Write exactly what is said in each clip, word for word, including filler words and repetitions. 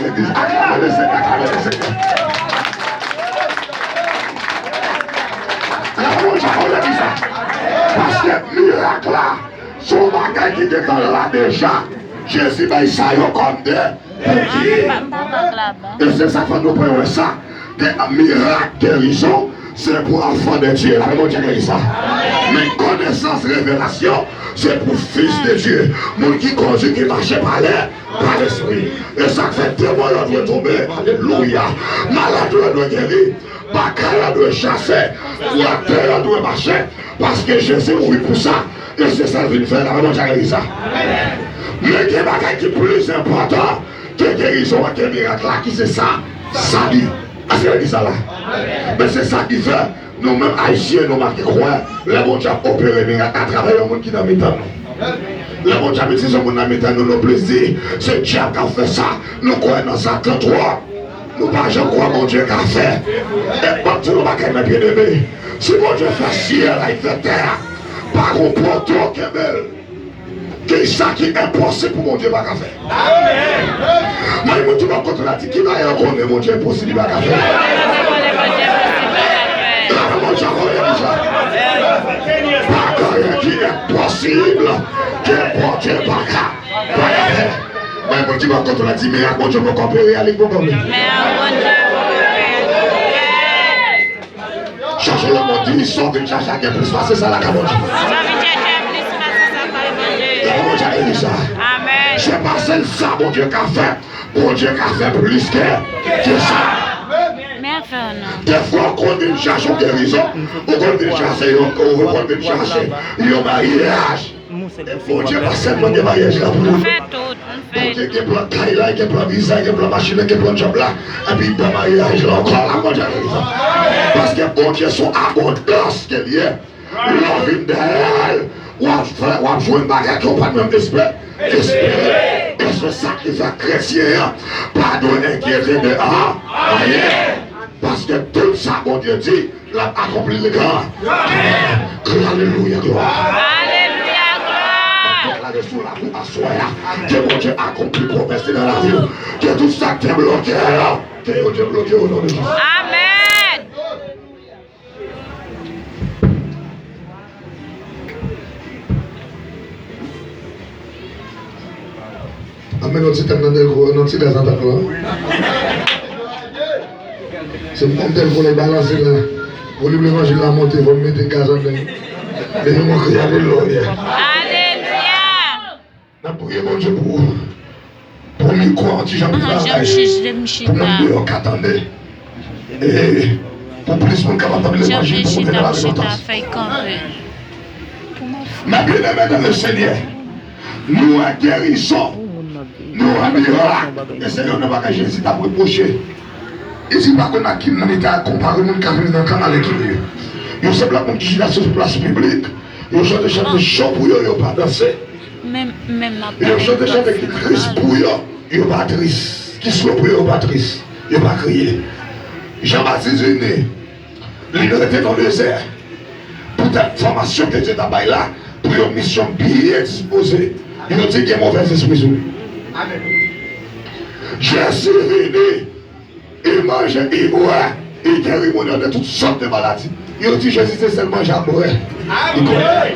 Legliz, aklame Lesenyè, aklame Lesenyè. Aklame Bondye, aklame Legliz la. Paske mirak la, se yon bagay ki gentan la deja. Jezi bay sa yo kòm de peti. E se sa k fè nou pran wè sa. Gen mirak gerizon, se pou enfant de Dieu. Aklame Bondye, aklame Legliz la. Men konesans, revelasyon, se pou fils de Dieu. Moun ki kondui, ki mache pa lè pa Lespri. E sa k fè demon yo dwe tonbe. Alelouya. Malad yo dwe geri. Baka yo dwe chase. Bwate yo dwe mache. Paske Jezi mouri pou sa. E se sa l vin fè la. Bondye geri sa. Men gen bagay ki plis enpòtan ke gerizon an, ke mirak la, ki se sa. Sali. Èske legliz la la? Men se sa ki fè nou menm Ayisyen, nou manke kwè lè Bondye ap opere mirak atravè yon moun ki nan mitan nou. Lè Bondye ap itilize yon moun nan mitan nou, nou plis di se dyab k ap fè sa. Nou kwè nan sa twòp. Nou pa janm kwè Bondye ka fè. E m ap di nou bagay, men byeneme, si Bondye fè syèl la, li fè tè a, pa gon poto kenbe l. Kisa ki enposib pou Bondye pa ka fè? Amèn. Men moun ki bò kote w la, di, ki bagay ou konnen Bondye enposib li pa ka fè? Lave Bondye, konnen deja. Pa gen anyen ki enposib ke Bondye pa ka, pa ka fè. Men moun ki bò kote w la, di, mirak Bondye poko opere a, li poko vle. Mirak Bondye poko opere. Chache lemonn, di, sa w vin chache a gen plis pase sa lakay Bondye. Sa w vin chache a plis pase sa lakay Bondye. Lave Bondye, legliz la. Amèn. Se pa sèl sa Bondye ka fè. Bondye ka fè plis ke, ke sa. Men fè w non. Defwa, ou konn vin chache yon gerizon, ou konn vin chache yon, ou konn vin chache yon maryaj. Bondye pa sèlman gen maryaj la pou nou. Bondye gen plan kay la, gen plan viza, gen plan machin nan, gen plan djòb la. Epi ban maryaj la ankò la, Bondye gen sa. Paske Bondye se yon abondans ke l ye. Lè w vin dèyè l, w ap fè, w ap jwenn bagay ke w pa t menm espe-, espere. E se sa ki fè kretyen an pa dwe enkyete de an-, anyen. Paske tout sa Bondye di, l ap akonpli l kan. Alelouya, glwa. Alelouya, glwa. Deklare sou lakou aswè a, ke Bondye akonpli pwomès li nan lavi w. Ke tout sa k te bloke yo, ke yo debloke o non de Jezi. Amèn. Ann met yon ti tèm nan dèlko, nan ti gaz nan tank lan. Se m konn dèlko lè balanse la. Volim levanjil la monte, fò m mete gaz anndan. Depi mwen kriye, alelouya. Alelouya. N ap priye Bondye pou, pou mikwo an ti jan pi bagay, pou moun deyò ka tande. E pou plis moun kapab tande levanjil, pou moun tande lavèzantans. Mes bien-aimés dans le Seigneur, nou wè gerizon, nou wè mirak. E se youn nan bagay Jezi t ap repwoche. Li di pa konn ak ki moun li ta konpare moun k ap vini nan tan alekilyè. Yo se blòk moun ki chita sou plas piblik. Yo chante chante cho pou yo, yo pa danse. Yo chante chante ki tris pou yo, yo pa tris. Ki slo pou yo, yo pa tris. Yo pa kriye. Jan Batis vini, li rete nan dezè. Poutèt fòmasyon ke Dye ta bay la, pou yon misyon byen dispoze. Yo di gen movèzespri sou li. Jezi vini, li manje, li bwè, li geri moun yo de tout sòt de maladi. Yo di Jezi se sèl manje ak bwè li konnen.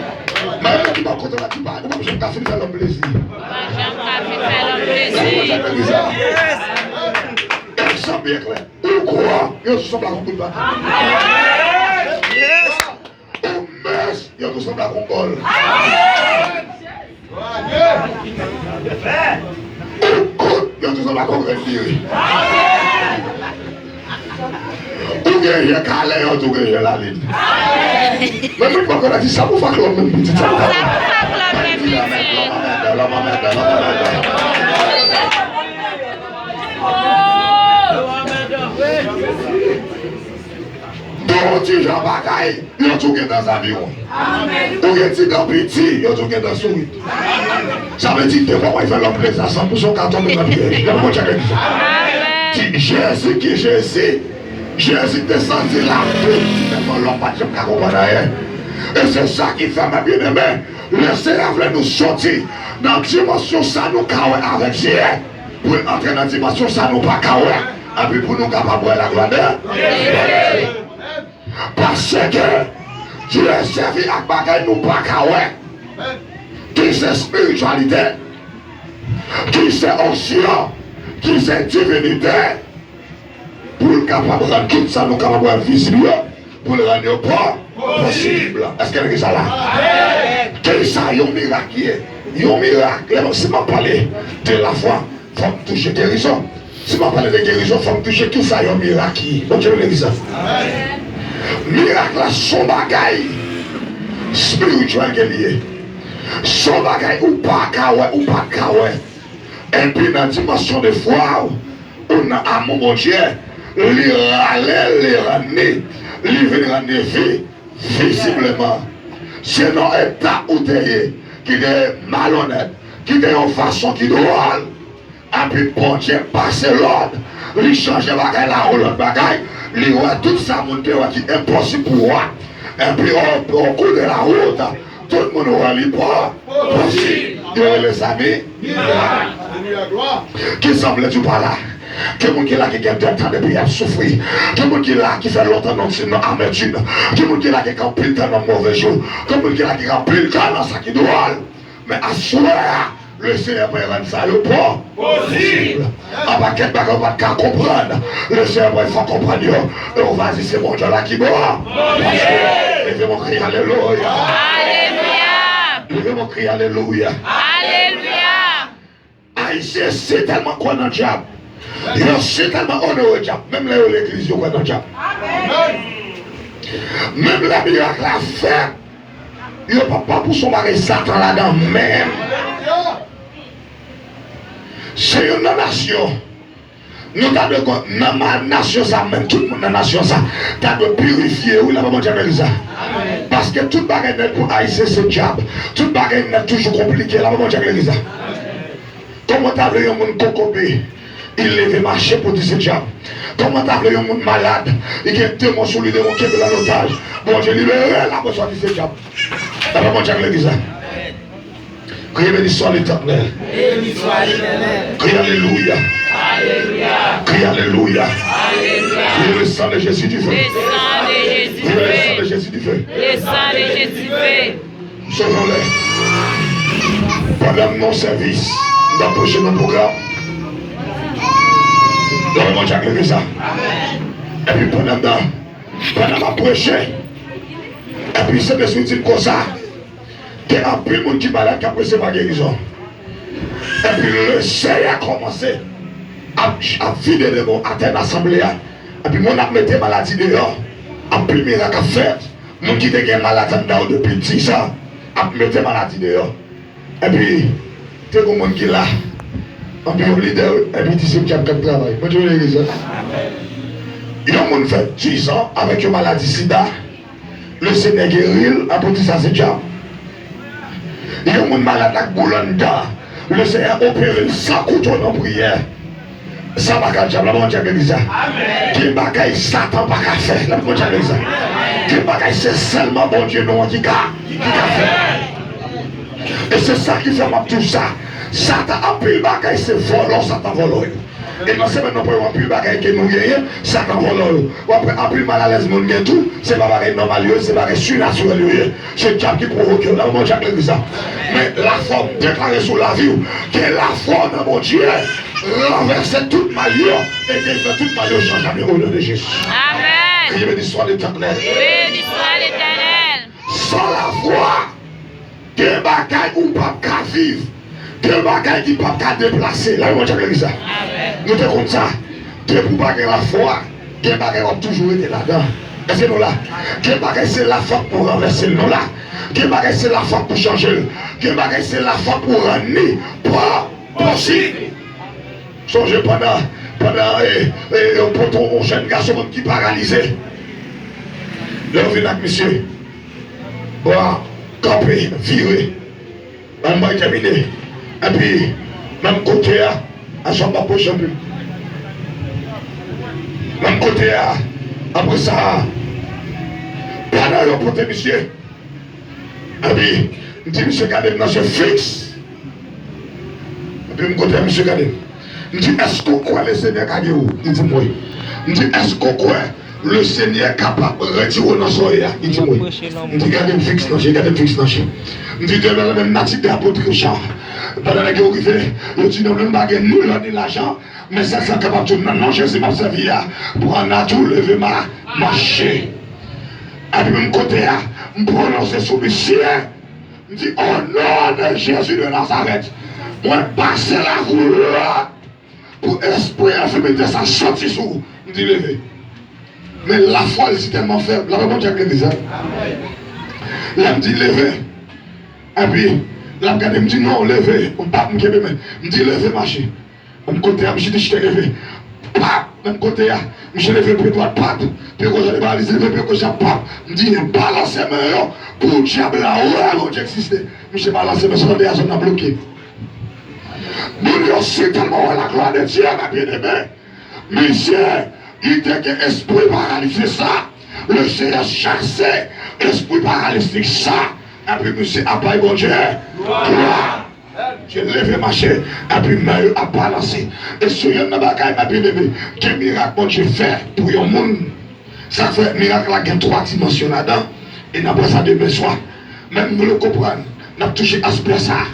Men yo ki bò kote w la, di pa, ou p ap janm ka fin fè lòm plezi. Ou p ap janm ka fin fè lòm plezi. Egzanp byen klè. Ou gwo, yo tou sanble ak yon bout baton. Ou mens, yo tou sanble ak yon bòl. Ou kout, yo tou sanble ak yon grenn diri. Ou gen je kale, yo tou gen je lalin. Men moun bò kote w la, di sa pou fè ak lòm menm pitit, sa pou fè ak lòm. Sa pou fè ak lòm menm pitit. Gen yon ti jan bagay, yo tou gen dan zaviwon. Ou gen ti dan piti, yo tou gen dan sourit. Sa vle di, devan w fè lòm plezi a, san pou san w ka tonbe nan pyèj. Lè mwen tcheke ki sa. Di, Jezi ki Jezi, Jezi te santi lavi, tèlman lòm pa t janm ka konprann anyen. E se sa ki fè, mes bien-aimés, Lesenyè vle nou soti nan dimansyon sa nou ka wè avèk zye. pou l antre nan dimansyon sa nou pa ka wè, epi pou nou kapab wè laglwa de Bondye. Paske Dye sèvi ak bagay nou pa ka wè, ki se espirityalite, ki se onksyon, ki se divinite, pou l kapab rann tout sa nou kapab wè vizib yo, pou l rann yo po-, posib. Èske legliz la la? Kisa yon mirak ye? Yon mirak, lè m, si m ap pale de lafwa, fò m touche gerizon. Si m ap pale de gerizon, fò m touche kisa yon mirak ye. Bondye beni legliz la. Mirak la se yon bagay espirityèl ke li ye. Se yon bagay ou pa ka wè, ou pa ka wè. Epi nan dimansyon de fwa w, ou nan amou Bondye, li rale, li ranni, li vin ranni vi, vizibleman. Se nan eta ou te ye, ki te malonèt, ki te yon fason ki dwòl. Epi Bondye pase lòd, li chanje bagay la, yon lòt bagay, li wè tout sa moun te wè ki enposib pou wè. Epi, o, o kou de la wout, tout moun wè li po-, posib. Yo rele sa mi-, mirak. Ki sa m vle di w pa la? Gen moun ki la ki gen dèt depi y ap soufri. Gen moun ki la ki fè lontan nan, nan amètim. Gen moun ki la ki gen anpil tan nan move jou. Gen moun ki la ki gen anpil tan nan sa ki dwòl. Men aswè a, Lesenyè pral rann sa yo po-, posib. An pakèt bagay ou pa t ka konprann, Lesenyè pral fè w konprann yo. E w va di se Bondye la ki bon. Leve men w, kriye alelouya. Alelouya. Leve men w, kriye alelouya. Alelouya. Ayisyen si tèlman kwè nan dyab, yo si tèlman onore dyab, menm lè yo legliz, yo kwè nan dyab. Menm lè mirak la fèt, yo pa, pa pou se yon bagay Satan ladan menm. Se youn nan nasyon. Nou ta dwe kon-, nan ma-, nasyon sa, menm tout moun nan nasyon sa, ta dwe pirifye, wi, la pa Bondye legliz la. Paske tout bagay nèt pou Ayisyen se dyab. Tout bagay nèt toujou konplike, la pa Bondye legliz la. Kòman w ta vle yon moun kokobe, li leve mache pou di se dyab? Kòman w ta vle yon moun malad, li gen demon sou li, demon kenbe l an otaj, Bondye libere l, apre sa w di se dyab? Sa pa Bondye ak legliz la. Kriye, béni soit l'Éternel. Béni soit l'Éternel. Kriye alelouya. Alelouya. Kriye alelouya. Alelouya. Kriye le sang de Jésus du feu. Le sang de Jésus du feu. Kriye le sang de Jésus du feu. Le sang de Jésus du feu. M sonje yon lè, pandan m nan sèvis, m t ap preche nan pwogram. Lè mwen Bondye ak legliz la. Epi pandan m nan, pandan m ap preche, epi Sentespri di m konsa, gen anpil moun ki malad k ap resevwa gerizon. Epi Lesenyè kòmanse ap, ap vide demon atè nan asanble a. Epi moun ap mete maladi deyò. Anpil mirak ap fèt. Moun ki te gen maladi anndan yo depi dizan ap mete maladi deyò. Epi, te gen moun ki la, anpi yon lidè, epi di se dyab k ap travay. Bondye beni legliz la. Yon moun fè dizan avèk yon maladi sida, Lesenyè geri l, apre w di sa se dyab. Yon moun malad ak boul anndan, Lesenyè opere l san kouto nan priyè. Sa pa ka dyab la, Bondye ak legliz la. Gen bagay Satan pa ka fè, la Bondye ak legliz la. Gen bagay se sèlman Bondye nou an ki ka, ki ka fè. E se sa ki fè m ap di w sa. Satan, anpil bagay se vòlò Satan vòlò yo. E nan semèn nan, pran anpil bagay ke nou genyen, Satan vòlò yo. W ap wè anpil malalèz moun gen tou, se pa bagay nòmal yo ye, se bagay sinatirèl yo ye. Se dyab ki pwovoke yo, la Bondye ak legliz la. Men lafwa m deklare sou lavi w, ke lafwa w nan Bondye ranvèse tout mal yo, e ke fè tout mal yo chanje o non de Jezi. Amèn. Kriye, béni soit l'Éternel. Béni soit l'Éternel. San lafwa, gen bagay ou p ap ka viv. Gen bagay ki p ap ka deplase. La, Bondye ak legliz la. Nou te konn sa. Depi w pa gen lafwa, gen bagay w ap toujou rete ladan. Èske nou la? Gen bagay se lafwa k pou ranvèse l, nou la? Gen bagay se lafwa k pou chanje l. Gen bagay se lafwa k pou rann li po-, posib. Sonje pandan, pandan, e, e, yo pote yon jèn gason ki paralize. Lè yo vin ak misye, bwa kanpe, vire. Ban m bay tèmine. Epi, menm kote a, aswè m pa pwoche anpil. Menm kote a, apre sa, pandan yo pote misye, epi, m di misye gade m nan je fiks. Epi, m kote misye gade m. M di, èske w kwè Lesenyè ka geri w? Li di m wi. M di, èske w kwè Lesenyè kapab retire w nan sa w ye a? Li di m wi. M di, gade m fiks nan je, gade m fiks nan je. M di, demen menm m ap site apot Richard. Pandan nèg yo rive, yo di, non, nou pa gen ni lò ni lajan, men sèl sa k kapab di w, nan non Jezi m ap sèvi a, pran nati w, leve, ma, mache. Epi menm kote a, m pwononse sou misye, m di, o non de Jezi de Nazarèt, mwen pase la pou lòd pou espri enfimite sa soti sou ou. M di, leve. Men lafwa l si tèlman fèb, lafwa Bondye ak legliz la. Lè m di, leve, epi l ap gade m, di, non, leve. M pa, m kenbe men. M di, leve, mache. Menm kote a, misye te chita leve. Pap! Menm kote a, misye leve pye dwat, pap! Pye goch la te paralize, leve pye goch la, pap! M di, balanse men yo pou dyab la wè Bondye egziste. Misye balanse men, sa tande a, zòn nan bloke. Moun yo si tèlman wè laglwa de Dye, mè byeneme. Misye, li te gen espri paralize sa. Le Seyè chase espri paralitik sa. Epi misye ap bay Bondye glwa. Misye leve mache, epi men yo ap balanse. E se yonn nan bagay, mè byeneme, gen mirak Bondye fè pou yon moun. Sa fè mirak la gen twa dimansyon ladan, e n ap wè sa demen swa. Men nou dwe konprann, n ap touche aspè sa a.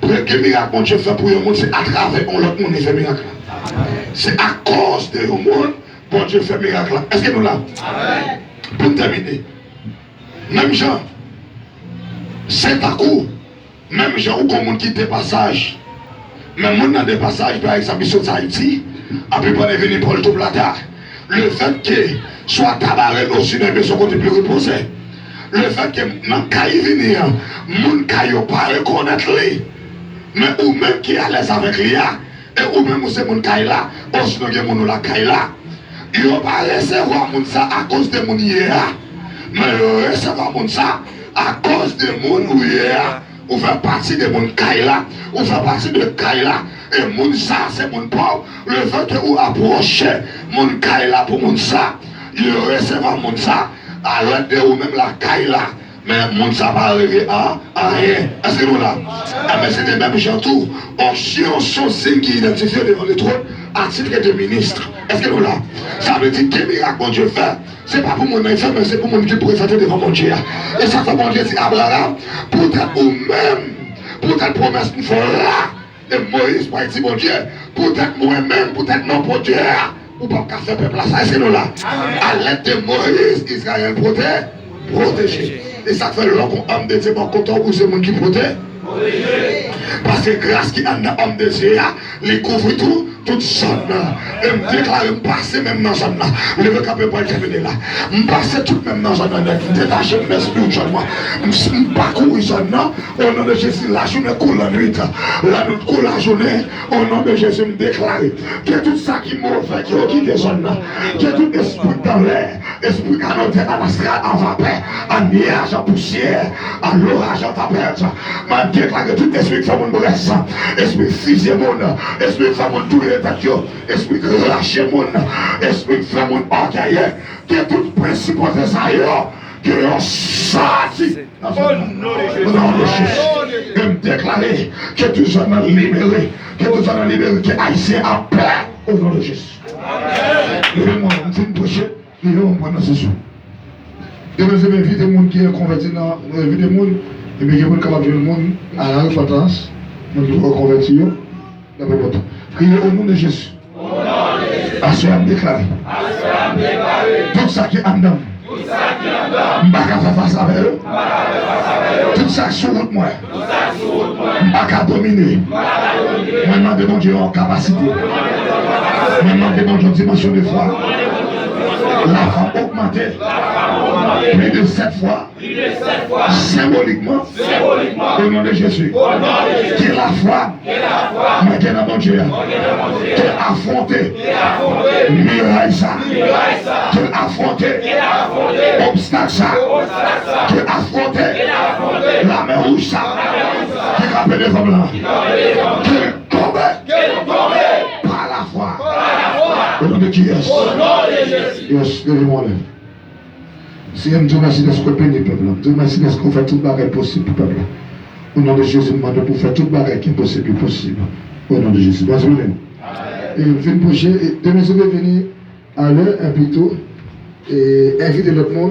Premye mirak Bondye fè pou yon moun, se atravè yon lòt moun li fè mirak la. Se akoz de yon moun Bondye fè mirak la. Èske nou la? Pou n tèmine, menm jan, se tankou Menm jan ou gon moun ki depasaj, men moun nan depasaj, pa egzanp, li sot Ayiti, epi pandan l vini Puerto Plata, lefètke swa Tabarre, osinon li bezwen kote pou l repoze. Lefètke nan kay li vini an, moun kay yo pa rekonèt li, men ou menm ki alèz avèk li a, e ou menm ou se moun kay la, osinon gen moun ou lakay la, yo pa resevwa moun sa akoz de moun ye a, men yo resevwa moun sa akoz de moun ou ye a. Ou fè pati de moun kay la, ou fè pati de kay la, e moun sa se moun pa w. Lefètke ou apwoche moun kay la pou moun sa, yo resevwa moun sa alèd de ou menm lakay la, men moun sa pa regle an, anyen. Èske nou la? Enben, se de menm jan tou, onksyon se yon siy ki idantifye devan letwòn a tit de minis. Èske nou la? Sa vle di, gen mirak Bondye fè, se pa pou moun nan fè, men se pou moun ki prezante devan Bondye a. E sa fè Bondye di Abraram, poutèt ou menm, poutèt pwomès m fè w la, e Moyiz pral di Bondye, poutèt mwen menm, poutèt non Bondye a, ou p ap ka fè pèp la sa. Èske nou la? Alèd de Moyiz, Izrayèl pwote, pwoteje. E sa k fè lè w gon òm de Dye bò kote w, ou se moun ki pwote, pwoteje. Paske gras ki anndan òm de Dye a, li kouvri tou, tout zòn nan. E m deklare m pase menm nan zòn nan. Leve kanpe, pral tèmine la. M pase tout menm nan zòn nan nèt. M detache m nan espirityèlman. M, m pakouri zòn nan. O non de Jezi, lajounen kou lannwit. Lannwit kou lajounen. O non de Jezi, m deklare ke tout sa ki move ki okite zòn nan. Ke tout espri k anlè, espri k anotè, an astral, an vapè, an nyaj, an pousyè, an loraj, an tanpèt. Mwen deklare tout espri k fè moun brès, espri k fizye moun, espri k fè moun touye tèt yo, espri k rache moun, espri k fè moun ògeye, ke tout prensip sa yo, ke yo soti nan zòn nan. O non de Jezi. E m deklare ke tout zòn nan libere, ke tout zòn nan libere, ke Ayisyen an pè, o non de Jezi. Leve men w, m fin preche. Li yo, m pran nan sesyon. Demen se envite moun ki konvèti nan, envite moun, epi gen moun kapab jwenn moun a la repantans, moun ki poko konvèti yo, nan pòpòt. Kriye o non de Jezi. Aswè a m deklare. Tout sa ki anndan m, m pa ka fè fas avè yo. Tout sa k sou wout mwen, m pa ka domine. Mwen mande Bondye yon kapasite. Mwen mande Bondye yon dimansyon de fwa. Lafwa m ogmante plis de sèt fwa, senbolikman, o non de Jezi. Ke lafwa mwen gen nan Bondye a, ke l afwonte miray sa, ke l afwonte obstak sa, ke l afwonte lamè wouj sa ki kanpe devan m lan, ke l tonbe pa lafwa. O non de kiyès? Yes, leve men w anlè. Senyè, m di w mèsi dèske w beni pèp la. M di w mèsi dèske w fè tout bagay posib pou pèp la. O non de Jezi, m mande w pou w fè tout bagay ki enposib yo posib. O non de Jezi. Bondye beni w. E vin pwoche, e demen si Dye vle vini alè, enpi tou, e envite lòt moun.